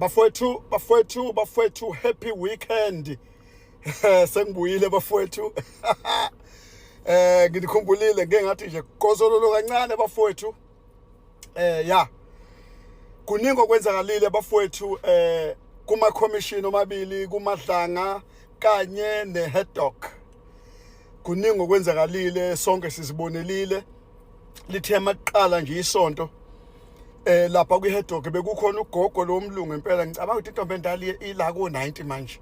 Bafowethu, bafowethu, bafowethu, happy weekend. Sengibuyile bafowethu. Nginikhumbulile ngeke ngathi nje kozololo kancane bafowethu. Ya. Kuningi okwenzakalile bafowethu kuma commission omabili kuMadlanga kanye nehead dog. Kuningi okwenzakalile, sonke sizibonelile. Lithe maqala nje isonto lapha kwi-head dog bekukhona ugogo lo mlungu impela, ngicabanga ukuthi intombi endala ila ko 90 manje.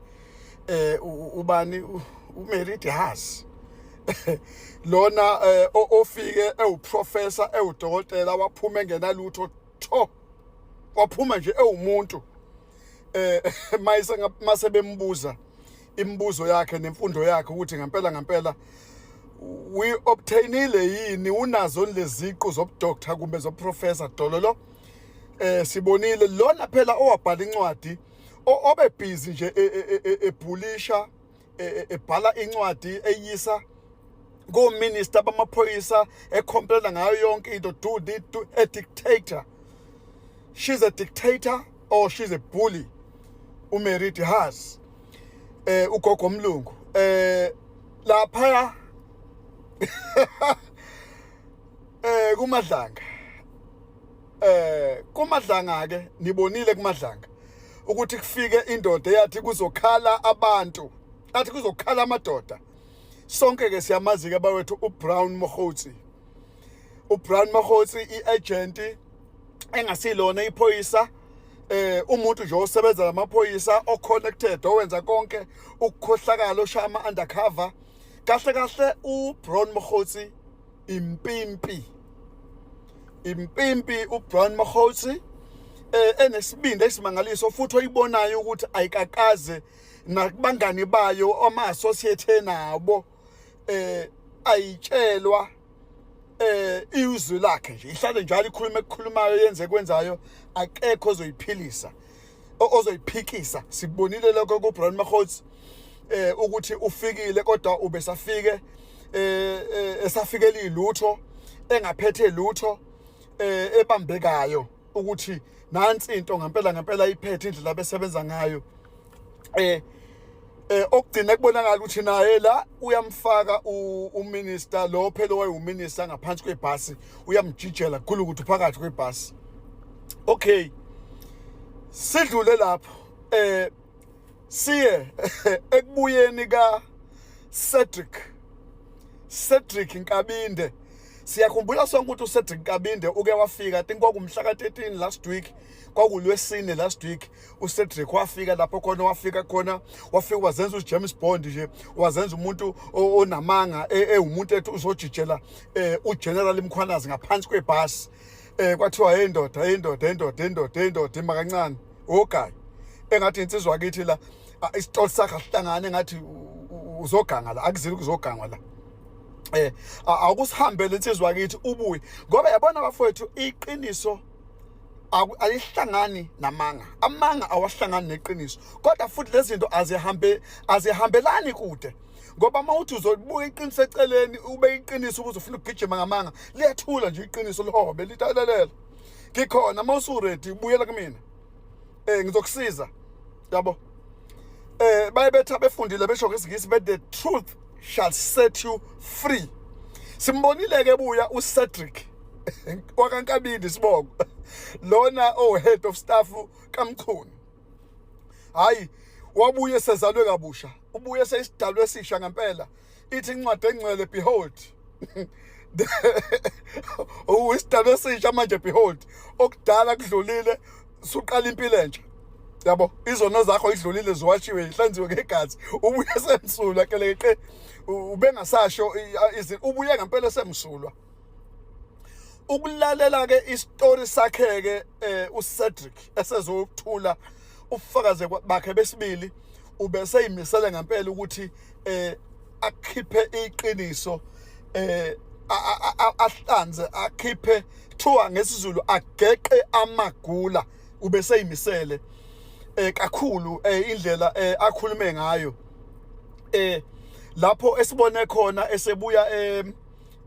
Ubani uMary de Haas lona ofike ewuprofessor, ewudokotela, waphuma engenalutho tho, waphuma nje ewumuntu. Mayise mase bembuza imibuzo yakhe nemfundo yakhe ukuthi ngempela ngempela we obtainile yini, unazo leziqu zobudoctor kumbe zoprofessor dololo. Sibonile lona phela owabhala incwadi, obe busy nje ebhulisha, ebhala incwadi eyisa ko minister bamaphoyisa, ecomplaina ngayo yonke into, do this, do a dictator. She's a dictator or she's a bully, uMary de Haas, ugogo omlungu. Lapha kuMadlanga, kuMadlanga ke nibonile kuMadlanga ukuthi kufike indoda eyathi kuzokhala abantu, athi kuzokhala amadoda. Sonke ke siyamazi ke bawethu uBrown Mogotsi. uBrown Mogotsi, iagent engasilona iphoyisa, umuntu nje osebenza namaphoyisa, oconnected, owenza konke ukukhohlakala, oshaya ama undercover. Kahle kahle uBrown Mogotsi impimpi, impimpi uBrown Mogotsi, enesibindi esimangaliso futhi oyibonayo ukuthi ayikakaze nakubangani bayo, ama associate nabo, ayitshelwa izwi lakhe nje, ihlale njalo ikhuluma ekukhulumayo, yenze kwenzayo, akekho ozoyiphilisa, ozoyiphikisa. Sibonile lokho kuBrown Mogotsi, ukuthi ufikile kodwa ubesafike esafikela ilutho, engaphethe lutho ebambekayo ukuthi nansi into ngempela ngempela iphethe indlela abesebenza ngayo. Okugcina kubonakala ukuthi naye la uyamfaka uminister lo phela owayewu-minister ngaphansi kwebhasi, uyamjijela kukhulu ukuthi phakathi kwebhasi. Okay, sidlule lapho, siye ekubuyeni ka Cedric, Cedric Nkabinde. Siyakhumbula sonke ukuthi uCedric Nkabinde uke wafika, I think kwakumhla ka-13 last week, kwakulwesine last week. uCedric wafika lapho khona, wafika khona, wafika wazenza uJames Bond nje, wazenza umuntu onamanga, ewumuntu ethi uzojijela uGeneral Mkhwanazi ngaphansi kwebhasi. Kwathiwa, "Hey ndoda, hey ndoda, hey ndoda, hey ndoda, hey ndoda, ima kancane." Ogayi engathi insizwa kithi la, isitolo sakhe asihlangane, engathi uzoganga la, akuzili kuzogangwa la. Akusihambele insizwa kithi, ubuye ngoba yabona bafowethu, iqiniso alihlangani namanga, amanga awahlangani neqiniso, kodwa futhi lezi zinto azihambe, azihambelani kude, ngoba uma uthi uzobuka iqiniso eceleni, ube iqiniso ukuze ufuna ukugijima ngamanga, liyathula nje iqiniso, lihobe litalelela, "Ngikhona, uma usuready buyela kumina, ngizokusiza," yabo. Baye betha befundile, besho ngesingisi be "The truth shall set you free." Simbonile ke buya uCedric wakaNkabindi sibongo lona oh head of staff kaMchunu. Hayi, wabuye sezalwe kabusha, ubuye seyisidalwe esisha ngempela. Ithi incwadi engcwele, "Behold, uyisidalwe esisha manje, behold, okudala kudlulile, suqala impilo entsha," yabo. Izono zakho idlulile, ziwashiwe, ihlanziwe ngegazi. Ubuye semsulwa keleqe, ubengasasho ubuye ngempela semsulwa. Ukulalela ke isitori sakhe ke uCedric esezokuthula ubufakazi bakhe besibili, ubeseyimisele ngempela ukuthi akhiphe iqiniso, ahlanze, akhiphe, thiwa ngesiZulu ageqe amagula. Ubeseyimisele kakhulu indlela akhulume ngayo, lapho esibone khona esebuya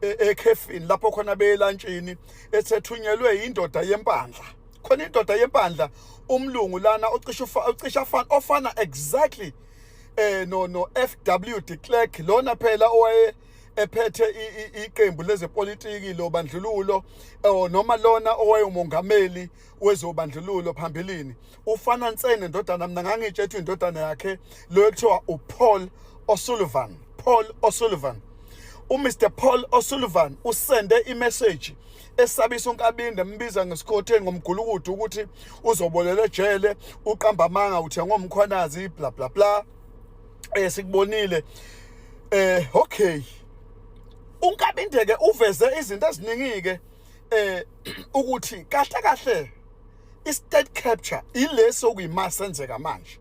ekhefini lapho khona beyelantshini, ethethunyelwe indoda yempandla. Khona indoda yempandla, umlungu lana ocishe ocishe afana, ofana exactly no FW de Klerk, lona phela owaye ephethe iqembu lezepolitiki lobandlululo, noma lona owayewumongameli wezobandlululo phambilini. Ufana nsene ndodana. Mina ngangitshethu indodana yakhe lo ekuthiwa uPaul O'Sullivan. Paul O'Sullivan, uMr Paul O'Sullivan usende imessage esabisa uNkabinde, embiza ngesikhotheni, ngomgulukudu, ukuthi uzobolela ejele, uqamba amanga, uthi ngoMkhwanazi, bla bla bla. Sikubonile. Okay, uNkabinde ke uveze izinto eziningi ke ukuthi kahle kahle i-state capture ilesi okuyima senzeka manje.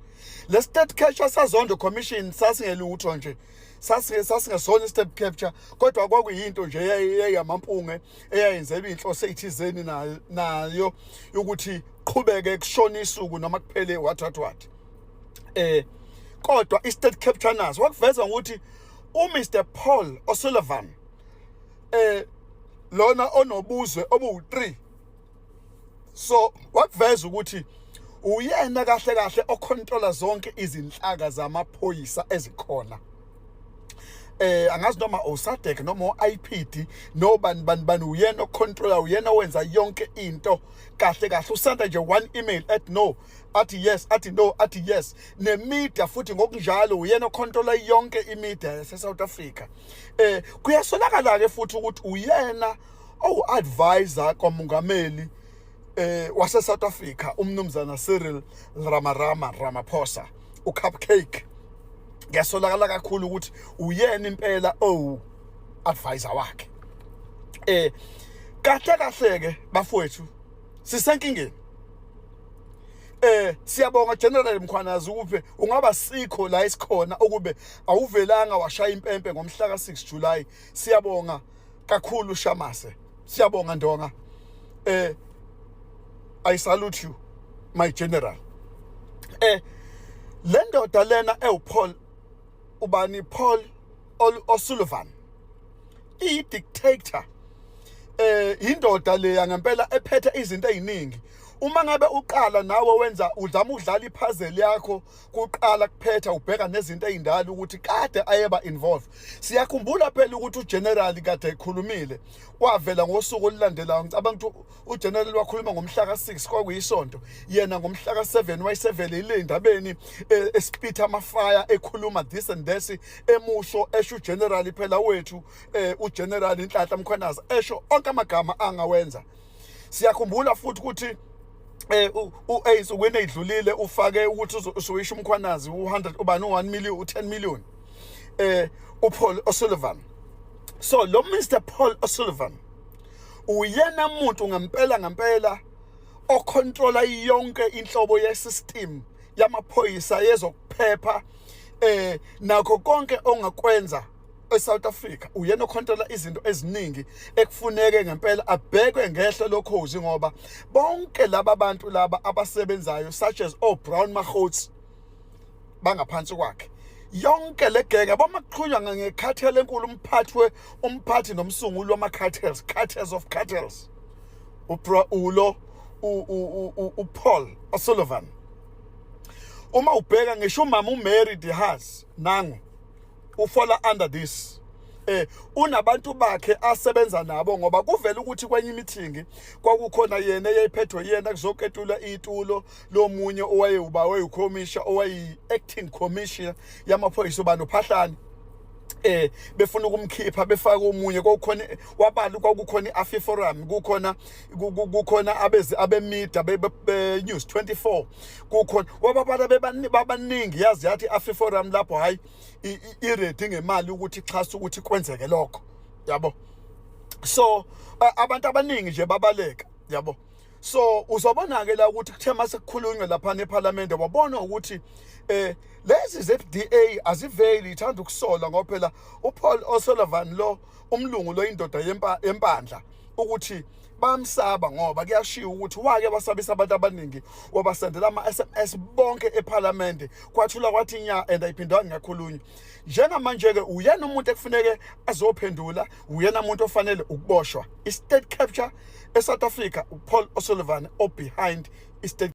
Le state capture saZondo Commission sasingelutho nje, sasingesona i-state capture, kodwa kwakuyinto nje eyamampunge eyayenzelwa inhloso eyithizeni nayo ukuthi qhubeke kushona isuku noma kuphele what what what. Kodwa i-state capture naso wakuveza ukuthi uMr Paul O'Sullivan, lona onobuzwe obu3, so wakuveza ukuthi uyena kahle kahle ocontrola zonke izinhlaka zamaphoyisa ezikhona. Angazi noma uSADC noma uIPD nobani bani bani, uyena ocontrola, uyena owenza yonke into kahle kahle. Usenda nje one email at no, athi yes, athi no, athi yes. Nemedia futhi ngokunjalo, uyena ocontrola yonke imedia yase South Africa. Kuyasolakala ke futhi ukuthi uyena owu advisor kwamongameli wase South Africa, umnumzana Cyril Ramarama Ramaphosa, uCupcake. Kuyasolakala kakhulu ukuthi uyena impela owu advisor wakhe. Kahle kahle ke bafowethu, sisenkingeni. Siyabonga General Mkhwanazi, ukuphe ungaba sikho la esikhona ukube awuvelanga washaya impempe ngomhla ka6 July. Siyabonga kakhulu Shamase, siyabonga Ndonga. I salute you, my general. Le ndoda lena ewuPaul ubani, Paul O'Sullivan, iyi dictator. Indoda leya ngempela ephethe izinto eziningi. Uma ngabe uqala nawe wenza uzama ukudlala ipuzzle yakho kuqala kuphetha, ubheka nezinto ezindala ukuthi kade ayeba involved. Siyakhumbula phela ukuthi ugeneral kade ekhulumile, wavela ngosuku olulandelayo. Ngicabanga ukuthi ugeneral wakhuluma ngomhla ka6, kwakuyisonto, yena ngomhla ka7 wayesevelile endabeni, espitha amafire, ekhuluma this and this, emusho esho ugeneral phela wethu, ugeneral Inhlanhla Mkhwanazi, esho onke amagama angawenza. Siyakhumbula futhi ukuthi eyinsukwini ezidlulile ufake ukuthi uzoyisha uMkhwanazi u100 ubani, u1 million, u10 million, uPaul O'Sullivan. So lo Mr Paul O'Sullivan uyena umuntu ngempela ngempela ocontrola yonke inhlobo yesystem yamaphoyisa, yezokuphepha, nakho konke ongakwenza eSouth Africa. Uyena ocontrola izinto eziningi ekufuneke ngempela abhekwe ngehlo lokhozi, ngoba bonke laba bantu laba abasebenzayo, such as o Brown Mogotsi, bangaphansi kwakhe. Yonke le genge abamakuqhunywa ngecartel enkulu, umphathi umphathi nomsunguli wama cartels, cartels of cartels, uPro ulo uPaul O'Sullivan. Uma ubheka ngisho umama uMary DeHaas nangu ufola under this. Unabantu bakhe asebenza nabo, ngoba kuvela ukuthi kwenye imeeting kwakukhona yena eyayiphethwe yena kuzoketula itulo lomunye owayewuba wayucommissioner, owayi acting commissioner yamaphoyisa, ubani, uPhahlane, befuna ukumkhipha befaka omunye. Kwakukhona wabala, kwakukhona iAfriForum, kukhona kukhona abezi abemedia be News 24, kukhona wababala babaningi. Yazi yathi iAfriForum lapho hayi iready ngemali ukuthi ixhase ukuthi kwenzeke lokho, yabo. So abantu abaningi nje babaleka, yabo. So uzobona ke la ukuthi kuthe mase kukhulunywa lapha eParliament, wabona ukuthi lezi zeDA aziveli, ithanda ukusola, ngoba phela uPaul O'Sullivan lo umlungu lo, indoda yempandla, ukuthi Bayamsaba ngoba kuyashiwo ukuthi wake wasabisa abantu abaningi, wabasendela ama-SMS bonke ephalamende, kwathula kwathi nya and ayiphindwanga ngakhulunywa. Njengamanje-ke uyena umuntu ekufuneke azophendula, uyena umuntu ofanele ukuboshwa. I-state capture eSouth Africa, uPaul O'Sullivan o-behind i-state.